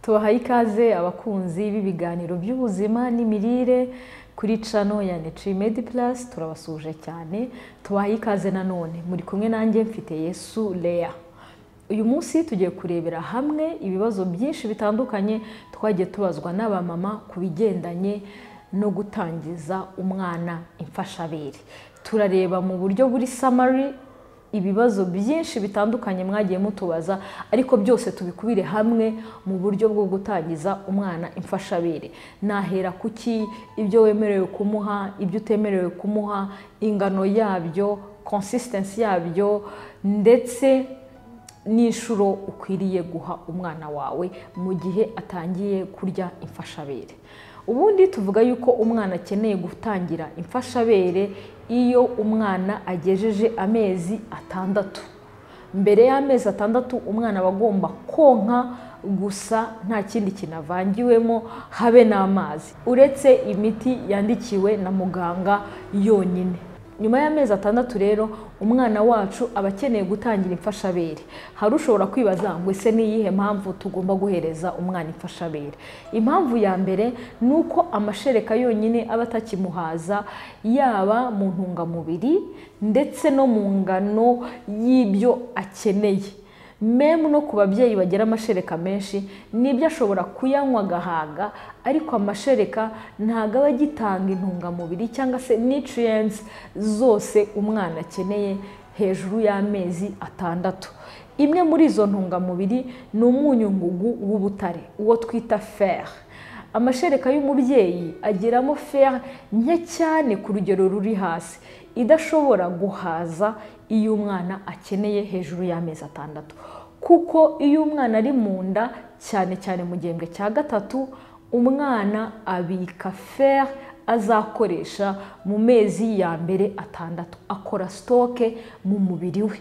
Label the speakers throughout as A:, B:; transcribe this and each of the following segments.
A: Tubahaye ikaze abakunzi b'ibiganiro by'ubuzima n'imirire kuri channel ya Nutri Plus, turabasuje cyane, tubahaye ikaze nanone. Muri kumwe nanjye mfite Yesu Lea. Uyu munsi tugiye kurebera hamwe ibibazo byinshi bitandukanye twagiye tubazwa n'abamama ku bigendanye no gutangiza umwana imfashabere. Turareba mu buryo buri summary ibibazo byinshi bitandukanye mwagiye mutubaza, ariko byose tubikubire hamwe mu buryo bwo gutangiza umwana imfashabere. Nahera kuki, ibyo wemerewe kumuha, ibyo utemerewe kumuha, ingano yabyo, consistency yabyo, ndetse n'inshuro ukwiriye guha umwana wawe mu gihe atangiye kurya imfashabere. Ubundi tuvuga yuko umwana akeneye gutangira imfashabere iyo umwana agejeje amezi 6. Mbere y'amezi 6 umwana aba agomba konka gusa, nta kindi kinavangiwemo, habe n'amazi, uretse imiti yandikiwe na muganga yonyine. Nyuma y'amezi 6 rero umwana wacu aba akeneye gutangira imfashabere. Hari ushobora kwibaza ngo ese ni iyihe mpamvu tugomba guhereza umwana imfashabere? Impamvu ya mbere ni uko amashereka yonyine aba atakimuhaza, yaba mu ntungamubiri ndetse no mu ngano y'ibyo akeneye. Memu no ku babyeyi bagira amashereka menshi, nibyo ashobora kuyanywa agahaga, ariko amashereka ntago aba agitanga intungamubiri cyangwa se nutrients zose umwana akeneye hejuru y'amezi 6. Imwe muri izo ntungamubiri ni umunyungugu w'ubutare, uwo twita fer. Amashereka y'umubyeyi agiramo fer nke cyane ku rugero ruri hasi, idashobora guhaza iyo umwana akeneye hejuru y'amezi 6. Kuko iyo umwana ari mu nda, cyane cyane mu gihembwe cya 3, umwana abika fer azakoresha mu mezi ya mbere 6, akora stoke mu mubiri we.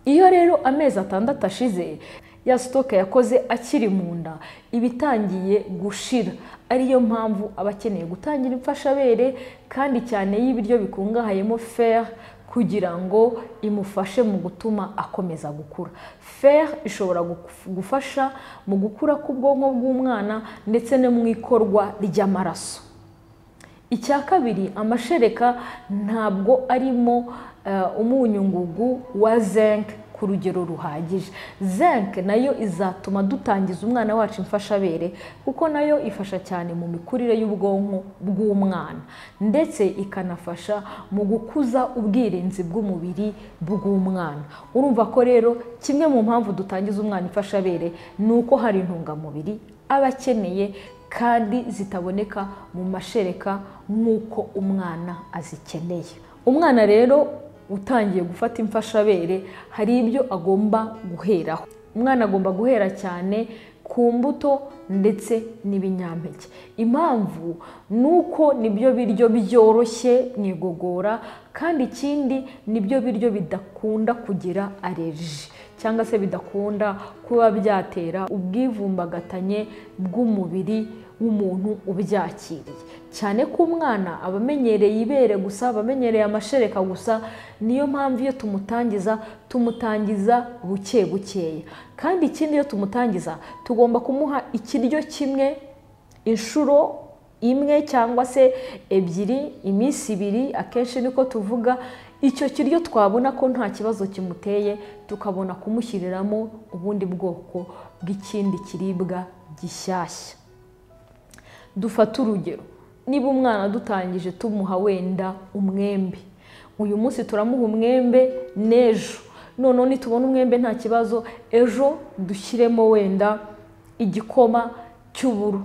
A: Iyo rero amezi 6 ashize, ya stoke yakoze akiri mu nda iba itangiye gushira. Ariyo mpamvu aba akeneye gutangira imfashabere, kandi cyane y'ibiryo bikungahayemo fer, kugira ngo imufashe mu gutuma akomeza gukura. Fer ishobora gufasha mu gukura k'ubwonko bw'umwana ndetse no mu ikorwa ry'amaraso. Icya kabiri, amashereka ntabwo arimo umunyungugu wa zinc ku rugero ruhagije. Zinc nayo izatuma dutangiza umwana wacu imfashabere, kuko nayo ifasha cyane mu mikurire y'ubwonko bw'umwana, ndetse ikanafasha mu gukuza ubwirinzi bw'umubiri bw'umwana. Urumva ko rero kimwe mu mpamvu dutangiza umwana imfashabere ni uko hari intungamubiri aba akeneye kandi zitaboneka mu mashereka nk'uko umwana azikeneye. Umwana rero utangiye gufata imfashabere hari ibyo agomba guheraho. Umwana agomba guhera cyane ku mbuto ndetse n'ibinyampeke. Impamvu ni uko nibyo biryo byoroshye mu igogora, kandi ikindi nibyo biryo bidakunda kugira allergie cyangwa se bidakunda kuba byatera ubwivumbagatanye bw'umubiri w'umuntu ubyakiriye. Cyane ko umwana aba amenyereye ibere gusa, aba amenyereye amashereka gusa, niyo mpamvu iyo tumutangiza tumutangiza buke bukeya. Kandi ikindi, iyo tumutangiza tugomba kumuha ikiryo kimwe inshuro imwe cyangwa se 2, iminsi 2, akenshi niko tuvuga. Icyo kiryo twabona ko nta kibazo kimuteye, tukabona kumushyiriramo ubundi bwoko bw'ikindi kiribwa gishyashya. Dufate urugero, niba umwana dutangije tumuha wenda umwembe, uyu munsi turamuha umwembe n'ejo, none nitubona umwembe nta kibazo, ejo dushyiremo wenda igikoma cy'uburo,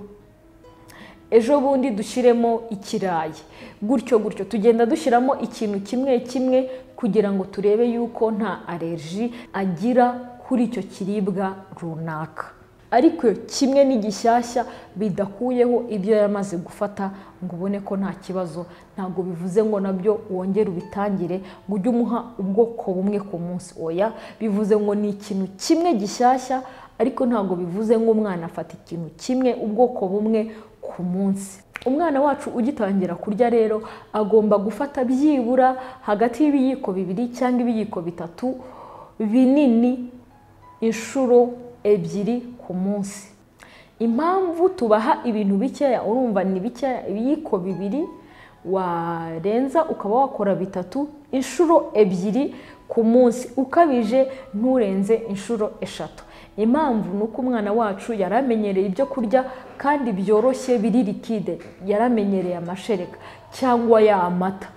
A: ejo bundi dushyiremo ikirayi, gutyo gutyo tugenda dushyiramo ikintu kimwe kimwe kugira ngo turebe yuko nta allergie agira kuri icyo kiribwa runaka. Ariko kimwe n'igishyashya bidakuyeho ibyo yamaze gufata ngo ubone ko nta kibazo, ntabwo bivuze ngo nabyo wongere ubitangire ngo ujye umuha ubwoko bumwe ku munsi. Oya, bivuze ngo ni ikintu kimwe gishyashya, ariko ntabwo bivuze ngo umwana afata ikintu kimwe ubwoko bumwe ku munsi. Umwana wacu ugitangira kurya rero agomba gufata byibura hagati y'ibiyiko 2 cyangwa ibiyiko 3 binini inshuro 2 ku munsi. Impamvu tubaha ibintu bikeya, urumva ni bikeya, ibiyiko 2 warenza ukaba wakora 3 inshuro 2 ku munsi, ukabije nturenze inshuro 3. Impamvu ni uko umwana wacu yaramenyereye ibyo kurya kandi byoroshye biri likide, yaramenyereye amashereka cyangwa ya mata.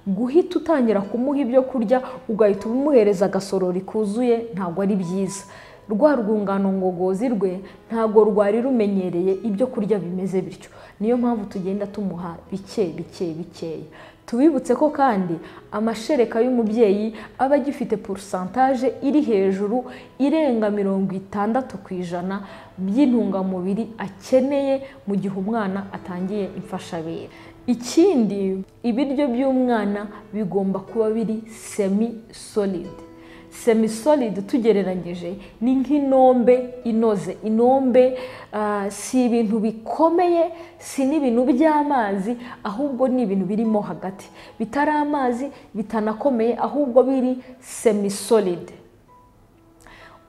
A: Guhita utangira kumuha ibyo kurya ugahita umuhereza agasorori kuzuye ntabwo ari byiza. Rwa rwungano ngogozi rwe ntabwo rwari rumenyereye ibyo kurya bimeze bityo. Niyo mpamvu tugenda tumuha bike bike bikeya. Tubibutse ko kandi amashereka y'umubyeyi aba agifite pourcentage iri hejuru irenga 60% by'intungamubiri akeneye mu gihe umwana atangiye imfashabere. Ikindi, ibiryo by'umwana bigomba kuba biri semi solid. Semi solid tugereranyije ni nk'inombe inoze. Inombe si ibintu bikomeye, si n'ibintu by'amazi, ahubwo ni ibintu birimo hagati, bitari amazi bitanakomeye, ahubwo biri semi solid.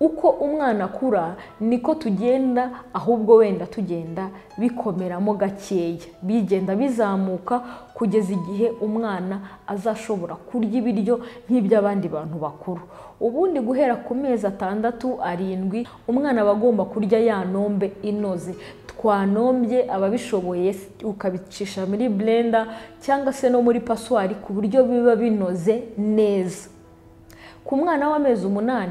A: Uko umwana akura niko tugenda, ahubwo wenda tugenda bikomeramo gakeya, bigenda bizamuka kugeza igihe umwana azashobora kurya ibiryo nk'iby'abandi bantu bakuru. Ubundi guhera ku mezi 6, 7 umwana aba agomba kurya ya nombe inoze. Twanombye ababishoboye ukabicisha muri blender cyangwa se no muri passoire ku buryo biba binoze neza. Ku mwana w'amezi 8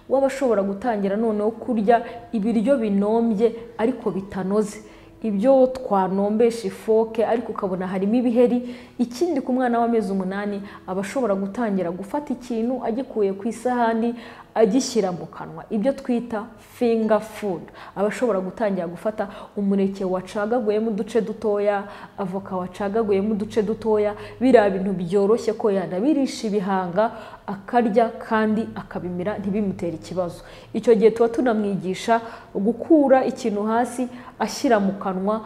A: waba ashobora gutangira noneho kurya ibiryo binombye ariko bitanoze, ibyo twanombesha ifoke ariko ukabona harimo ibiheri. Ikindi, ku mwana w'amezi 8 aba ashobora gutangira gufata ikintu agikuye ku isahani agishyira mu kanwa, ibyo twita finger food. Aba ashobora gutangira gufata umuneke wacagaguyemo uduce dutoya, avoka wacagaguyemo uduce dutoya, biriya bintu byoroshye ko yanabirisha ibihanga akarya kandi akabimira ntibimutere ikibazo. Icyo gihe tuba tunamwigisha gukura ikintu hasi ashyira mu kanwa,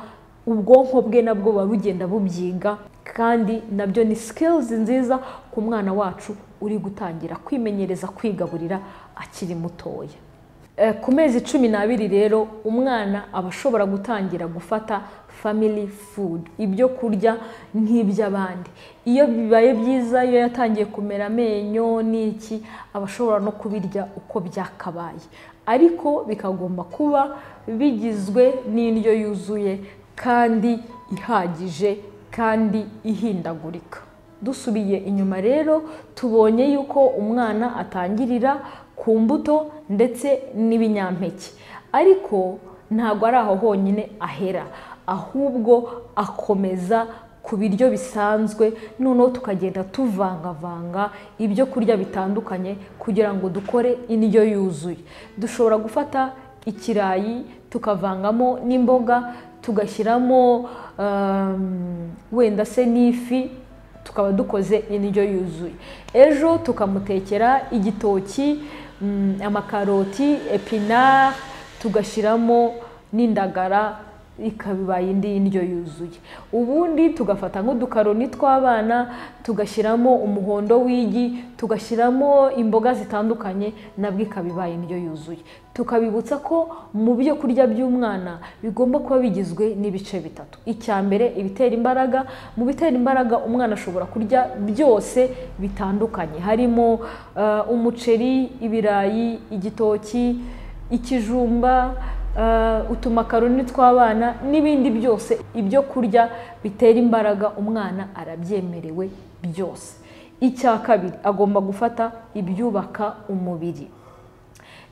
A: ubwonko bwe nabwo buba bugenda bubyiga, kandi nabyo ni skills nziza ku mwana wacu uri gutangira kwimenyereza kwigaburira akiri mutoya. Ku mezi 12 rero umwana aba ashobora gutangira gufata family food, ibyo kurya nk'iby'abandi. Iyo bibaye byiza, iyo yatangiye kumera amenyo n'iki, aba ashobora no kubirya uko byakabaye, ariko bikagomba kuba bigizwe n'indyo yuzuye kandi ihagije kandi ihindagurika. Dusubiye inyuma rero tubonye yuko umwana atangirira ku mbuto ndetse n'ibinyampeke, ariko ntabwo ari aho honyine ahera, ahubwo akomeza ku biryo bisanzwe. Noneho tukagenda tuvangavanga ibyo kurya bitandukanye kugira ngo dukore indyo yuzuye. Dushobora gufata ikirayi tukavangamo n'imboga, tugashyiramo wenda se n'ifi, tukaba dukoze indyo yuzuye. Ejo tukamutekera igitoki, amakaroti, epinari, tugashyiramo n'indagara, ikaba indi indyo yuzuye. Ubundi tugafata nk'udukaroni tw'abana, tugashyiramo umuhondo w'igi, tugashyiramo imboga zitandukanye, nabwo ikaba ibaye indyo yuzuye. Tukabibutsa ko mu byo kurya by'umwana bigomba kuba bigizwe n'ibice bitatu. Icya mbere, ibitera imbaraga. Mu bitera imbaraga umwana ashobora kurya byose bitandukanye, harimo umuceri, ibirayi, igitoki, ikijumba, utumakaroni tw'abana n'ibindi byose. Ibyo kurya bitera imbaraga umwana arabyemerewe byose. Icya kabiri, agomba gufata ibyubaka umubiri.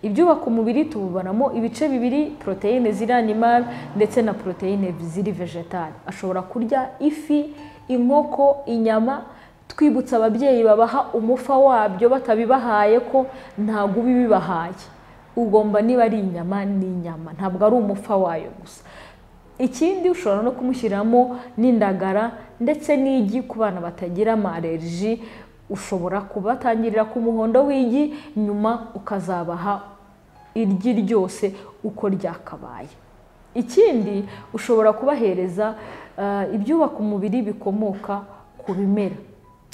A: Ibyubaka umubiri tububonamo ibice bibiri, poroteyine ziri animal ndetse na poroteyine ziri vegetal. Ashobora kurya ifi, inkoko, inyama. Twibutsa ababyeyi babaha umufa wabyo batabibahaye ko ntabwo ubibahaye. Ugomba niba ari inyama ni inyama, ntabwo ari umufa wayo gusa. Ikindi, ushobora no kumushyiramo n'indagara ndetse n'igi ku bana batagira amallergie. Ushobora kubatangirira ku muhondo w'igi, nyuma ukazabaha iryi ryose uko ryakabaye. Ikindi, ushobora kubahereza ibyubaka umubiri bikomoka ku bimera,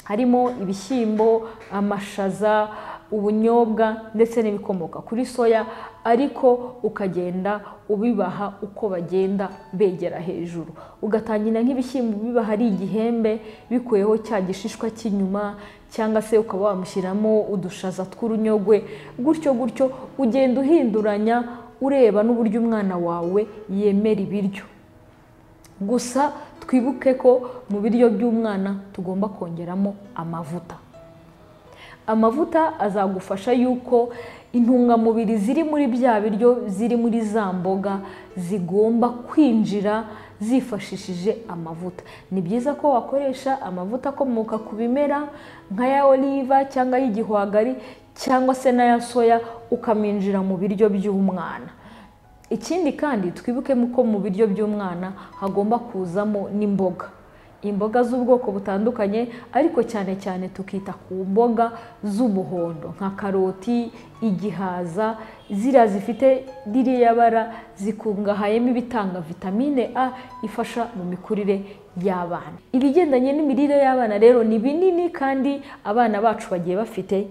A: harimo ibishyimbo, amashaza, ubunyobwa ndetse n'ibikomoka kuri soya, ariko ukagenda ubibaha uko bagenda begera hejuru. Ugatangira nk'ibishyimbo bibaha ari igihembe bikuyeho cya gishishwa cy'inyuma, cyangwa se ukaba wamushyiramo udushaza tw'urunyogwe, gutyo gutyo ugenda uhinduranya ureba n'uburyo umwana wawe yemera ibiryo. Gusa twibuke ko mu biryo by'umwana tugomba kongeramo amavuta. Amavuta azagufasha yuko intungamubiri ziri muri bya biryo, ziri muri za mboga, zigomba kwinjira zifashishije amavuta. Ni byiza ko wakoresha amavuta akomoka ku bimera nk'aya oliva cyangwa y'igihwagari cyangwa se n'aya soya, ukaminjira mu biryo by'umwana. Ikindi kandi twibuke ko mu biryo by'umwana hagomba kuzamo n'imboga, imboga z'ubwoko butandukanye, ariko cyane cyane tukita ku mboga z'umuhondo nka karoti, igihaza, ziriya zifite ririya bara zikungahayemo ibitanga vitamine A ifasha mu mikurire y'abana. Ibigendanye n'imirire y'abana rero ni binini, kandi abana bacu bagiye bafite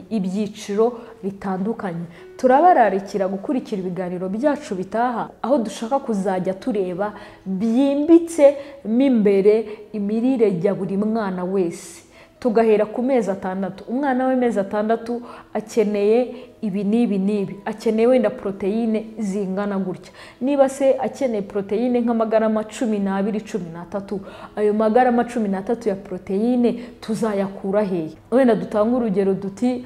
A: ibyiciro bitandukanye. Turabararikira gukurikira ibiganiro byacu bitaha, aho dushaka kuzajya tureba byimbitse mo imbere imirire ya buri mwana wese. Tugahera ku mezi 6. Umwana w'amezi 6 akeneye ibi n'ibi n'ibi, akeneye wenda poroteyine zingana gutya. Niba se akeneye poroteyine nk'amagarama 12, 13, ayo magarama 13 ya poroteyine tuzayakura hehe? Wenda dutanga urugero duti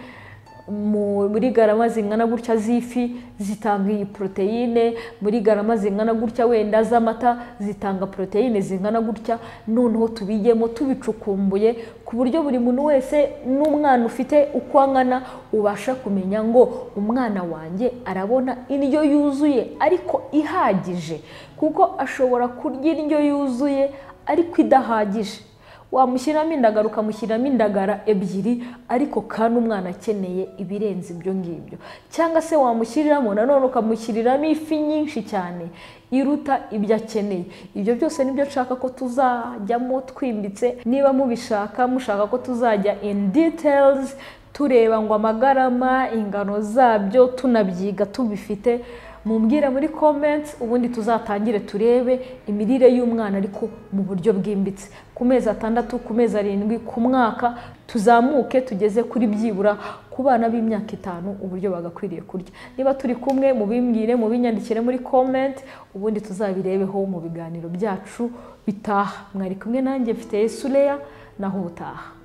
A: muri garama zingana gutya z'ifi zitanga iyi poroteyine, muri garama zingana gutya wenda z'amata zitanga poroteyine zingana gutya. Noneho tubijyemo tubicukumbuye ku buryo buri muntu wese n'umwana ufite uko angana ubasha kumenya ngo umwana wanjye arabona indyo yuzuye ariko ihagije, kuko ashobora kurya indyo yuzuye ariko idahagije. Wamushyiramo indagara ukamushyiramo indagara 2, ariko kandi umwana akeneye ibirenze ibyo ngibyo. Cyangwa se wamushyiriramo nanone ukamushyiriramo ifi nyinshi cyane iruta ibyo akeneye. Ibyo byose nibyo nshaka ko tuzajyamo twimbitse. Niba mubishaka, mushaka ko tuzajya in details tureba ngo amagarama, ingano zabyo, tunabyiga tubifite, mumbwire muri comments, ubundi tuzatangire turebe imirire y'umwana ariko mu buryo bwimbitse. Ku mezi 6, ku mezi 7, ku mwaka, tuzamuke tugeze kuri byibura ku bana b'imyaka 5 uburyo bagakwiriye kurya. Niba turi kumwe mubimbwire, mubinyandikire muri comment, ubundi tuzabirebeho mu biganiro byacu bitaha. Mwari kumwe nanjye mfite Yesu Leah, naho ubutaha.